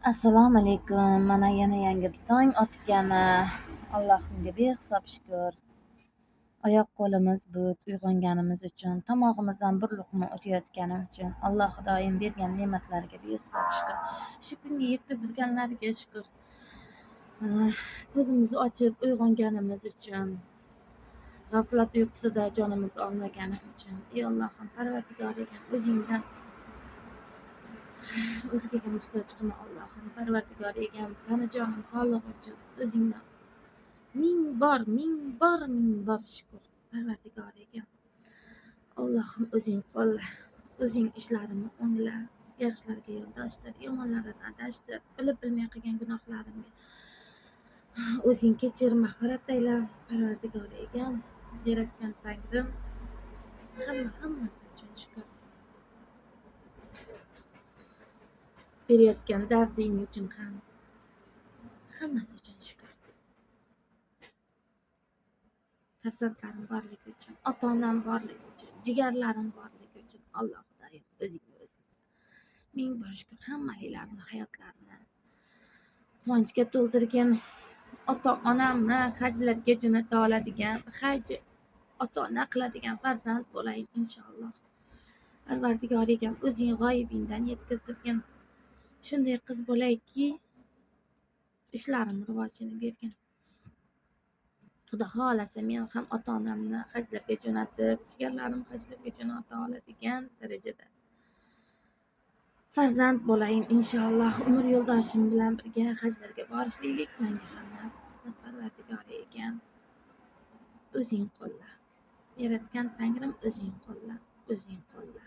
Assalomu alaykum. Mana yana yangi bir tong otgani. Allohimga behisob shukur. Oyoq qo'limiz but, uyg'onganimiz uchun, tomog'imizdan bir luqma o'tayotgani uchun Alloh Xudoyim bergan ne'matlarga behisob shukur. Shu kunga yetkazilganlariga shukur. Ko'zimizni ochib uyg'onganimiz uchun, g'aflat uyqusida jonimizni olmagani uchun. Ey Allohim, Parvardigor ekan, o'zingdan o'zgaga muhtoj qilma Allohim, Parvardigor egam, tani jonim sog'lig'i uchun o'zingdan ming bor, ming bor, ming bor shukur, Parvardigor egam. Allohim o'zing qo'lla, o'zing ishlarimni o'ngla, yaxshilarga yo'ldoshtir, yomonlardan adashtir, bilib bilmay qilgan gunohlarimga o'zing kechir, mag'firat ayla, Parvardigor egam, yaratgan Tangrim, hammasi uchun shukur. Berayotgan darding uchun ham, hammasi uchun shukur. Farzandlarim borligi uchun, ota-onam borligi uchun, jigarlarim borligi uchun Alloh Xudoyim o'zingga o'zing ming bor shukur. Hammalaringni hayotlarini quvonchga to'ldirgin. Ota-onamni hajlarga jo'nata oladigan, haj ota-ona qiladigan farzand bo'layin inshaalloh. Parvardigor egam, o'zing g'oyibingdan yetkazdirgin. Shunday qiz bo'layki, ishlarim rivojini bergin. Xudo xohlasa men ham ota-onamni hajlarga jo'natib, jigarlarim hajlarga jo'nata oladigan darajada farzand bo'layin inshaalloh. Umr yo'ldoshim bilan birga hajlarga borishlik menga ham nasib qilsin, Parvardigor egam. O'zing qo'lla. Yaratgan Tangrim o'zing qo'lla, o'zing qo'lla.